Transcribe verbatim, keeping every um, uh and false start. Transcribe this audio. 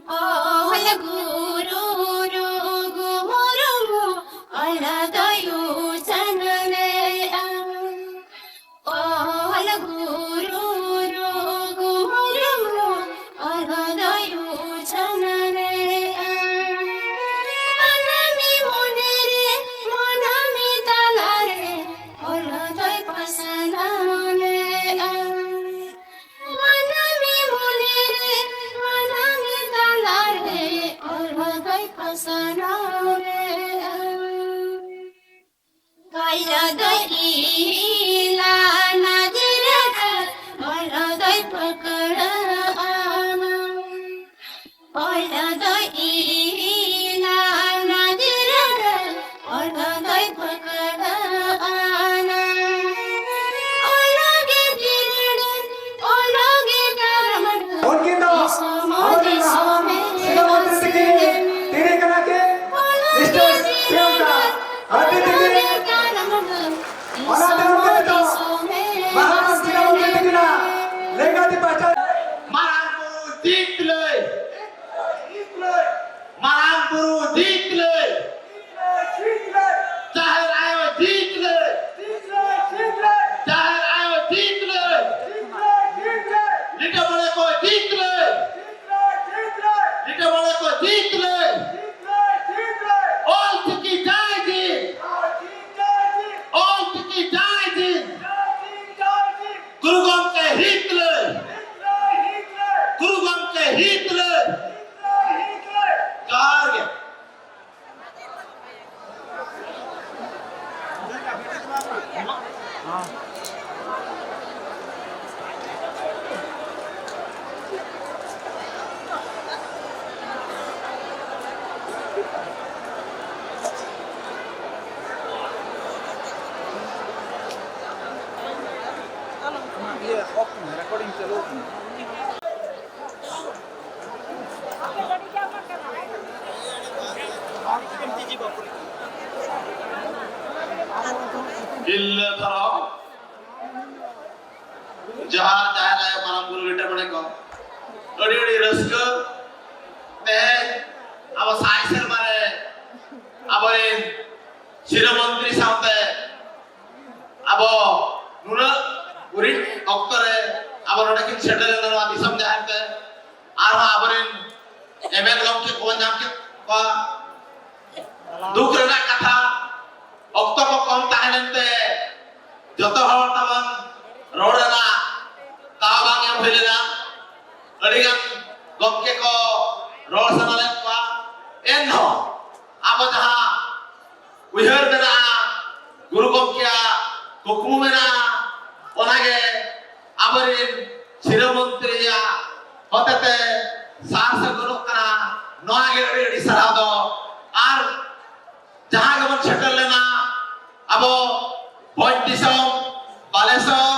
ᱚᱞ ᱜᱩᱨᱩ ᱨᱩᱜᱩ ᱢᱩᱨᱢᱩ ᱚᱞ ᱫᱚᱭ ᱩᱪᱷᱟᱹᱱ ᱞᱮᱜᱼᱟ᱾ ᱚᱞ ᱜᱩᱨᱩ ᱨᱩᱜᱩ ᱢᱩᱨᱢᱩ ᱚᱞ ᱫᱚᱭ ᱩᱪᱷᱟᱹᱱ ᱞᱮᱜᱼᱟ᱾ ᱢᱟᱹᱱᱢᱤ ᱢᱚᱱᱮ ᱨᱮ ᱢᱟᱹᱱᱢᱤ ᱛᱟᱞᱟ ᱨᱮ ᱚᱞ ᱫᱚᱭ ᱯᱟᱥᱱᱟᱣ ᱞᱮᱜᱼᱟ᱾ ᱢᱟᱹᱱᱢᱤ ᱢᱚᱱᱮ ᱨᱮ ᱢᱟᱹᱱᱢᱤ ᱛᱟᱞᱟ ᱨᱮ ᱚᱞ ᱫᱚᱭ ᱯᱟᱥᱱᱟᱣ ᱞᱮᱜᱼᱟ᱾ ᱚᱞ ᱫᱚᱭ ᱤᱞᱟ ᱱᱟᱡᱤᱨ ᱨᱮ ᱚᱞ ᱫᱚᱭ ᱯᱷᱟᱹᱠᱲᱟᱹᱜᱼᱟ᱾ ᱚᱞ ᱫᱚᱭ ᱤᱞᱟ ᱱᱟᱡᱤᱨ ᱨᱮ ᱚᱞ ᱫᱚᱭ ᱯᱷᱟᱹᱠᱲᱟᱹᱜᱼᱟ᱾ ᱚᱞ ᱜᱮ ᱡᱤᱨᱤᱲ, ᱚᱞ ᱜᱮ ᱠᱟᱨᱢᱟᱱ, ᱩᱱᱠᱤᱱ ᱫᱚ ᱫᱤᱥᱚᱢ ᱟᱵᱚᱨᱮᱱ ᱦᱟᱲᱟᱢ ᱫᱤᱥᱚᱢ ᱥᱮᱱᱟᱯᱚᱛᱤ ᱛᱤᱠᱤᱱ ᱛᱤᱨᱤ ᱠᱟᱱᱟ ᱠᱤᱱ, ᱢᱤᱥᱴᱟᱨ ᱯᱨᱤᱭᱚᱝᱠᱟ᱾ ᱟᱹᱰᱤ ᱛᱤᱠᱤᱱ ᱚᱱᱟᱛᱮ ᱱᱚᱛᱮ ᱱᱤᱛᱚᱜ ᱢᱟᱨᱟᱝ ᱥᱮᱱᱟᱯᱚᱛᱤ ᱛᱤᱠᱤᱱᱟᱜ ᱞᱮᱸᱜᱟ ᱛᱤ ᱯᱟᱦᱴᱟ᱾ ᱢᱟᱨᱟᱝ ᱵᱩᱨᱩ ᱡᱤᱛ ᱞᱟᱹᱭ, ᱢᱟᱨᱟᱝ ᱵᱩᱨᱩ ᱡᱤᱛ ᱞᱟᱹᱭ, ᱡᱟᱦᱮᱨ ᱟᱭᱳ ᱡᱤᱛ ᱞᱟᱹᱭ, ᱡᱟᱦᱮᱨ ᱟᱭᱳ ᱡᱤᱛ ᱞᱟᱹᱭ, ᱞᱤᱴᱟᱹ ᱢᱚᱬᱮ ᱠᱚ ᱡᱤᱛ ᱞᱟᱹᱭ, ᱞᱤᱴᱟᱹ ᱢᱚᱬᱮ ᱠᱚ ᱡᱤᱛ ᱞᱟᱹᱭ᱾ ᱚᱞ ᱪᱤᱠᱤ ᱡᱟᱭ ᱡᱤᱛ, ᱚᱞ ᱪᱤᱠᱤ ᱡᱟᱭ ᱡᱤᱛ᱾ ᱜᱩᱨᱩ ᱜᱚᱢᱠᱮ ᱦᱤᱛ ᱞᱟᱹᱭ, ᱜᱩᱨᱩ ᱜᱚᱢᱠᱮ ᱦᱤᱛ ᱞᱟᱹᱭ᱾ ᱡᱚᱦᱟᱨ ᱜᱮ᱾ ᱤᱭᱟᱹ, ᱚᱯᱷ ᱢᱮ, ᱨᱮᱠᱚᱨᱰᱤᱝ ᱪᱟᱹᱞᱩ ᱠᱟᱱᱟ᱾ ᱛᱤᱨᱞᱟᱹ ᱫᱷᱚᱨᱚᱢ ᱡᱟᱦᱟᱸ ᱡᱟᱦᱮᱨ ᱟᱭᱳ ᱢᱟᱨᱟᱝ ᱵᱩᱨᱩ ᱞᱤᱴᱟᱹ ᱢᱚᱬᱮ ᱠᱚ ᱟᱹᱰᱤ ᱟᱹᱰᱤ ᱨᱟᱹᱥᱠᱟᱹ ᱮᱵᱷᱮᱱ ᱜᱚᱢᱠᱮ ᱠᱚ ᱧᱟᱢ ᱠᱮᱫ ᱠᱚᱣᱟ᱾ ᱫᱩᱠ ᱨᱮᱱᱟᱜ ᱠᱟᱛᱷᱟ, ᱚᱠᱛᱚ ᱠᱚ ᱠᱚᱢ ᱛᱟᱦᱮᱸ ᱞᱮᱱᱛᱮ ᱡᱚᱛᱚ ᱦᱚᱲ ᱛᱟᱵᱚᱱ ᱨᱚᱲ ᱨᱮᱱᱟᱜ ᱫᱟᱣ ᱵᱟᱝ ᱮᱢ ᱦᱩᱭ ᱞᱮᱱᱟ᱾ ᱟᱹᱰᱤᱜᱟᱱ ᱜᱚᱢᱠᱮ ᱠᱚ ᱨᱚᱲ ᱥᱟᱱᱟ ᱞᱮᱫ ᱠᱚᱣᱟ, ᱮᱱᱦᱚᱸ ᱟᱵᱚ ᱡᱟᱦᱟᱸ ᱩᱭᱦᱟᱹᱨ ᱢᱮᱱᱟᱜᱼᱟ, ᱜᱩᱨᱩ ᱜᱚᱢᱠᱮᱭᱟᱜ ᱠᱩᱠᱢᱩ ᱢᱮᱱᱟᱜᱼᱟ, ᱚᱱᱟᱜᱮ ᱟᱵᱚᱨᱮᱱ ᱥᱤᱨᱟᱹ ᱢᱚᱱᱛᱨᱤᱭᱟᱜ ᱦᱚᱛᱮᱛᱮ ᱥᱟᱨ ᱥᱟᱹᱜᱩᱱᱚᱜ ᱠᱟᱱᱟ᱾ ᱱᱚᱣᱟ ᱜᱮ ᱟᱹᱰᱤ ᱟᱹᱰᱤ ᱥᱟᱨᱦᱟᱣ ᱫᱚ᱾ ᱟᱨ ᱡᱟᱦᱟᱸ ᱜᱮᱵᱚᱱ ᱥᱮᱴᱮᱨ ᱞᱮᱱᱟ, ᱟᱵᱚ ᱵᱷᱚᱸᱡᱽ ᱫᱤᱥᱚᱢ, ᱵᱟᱞᱮᱥᱚᱨ,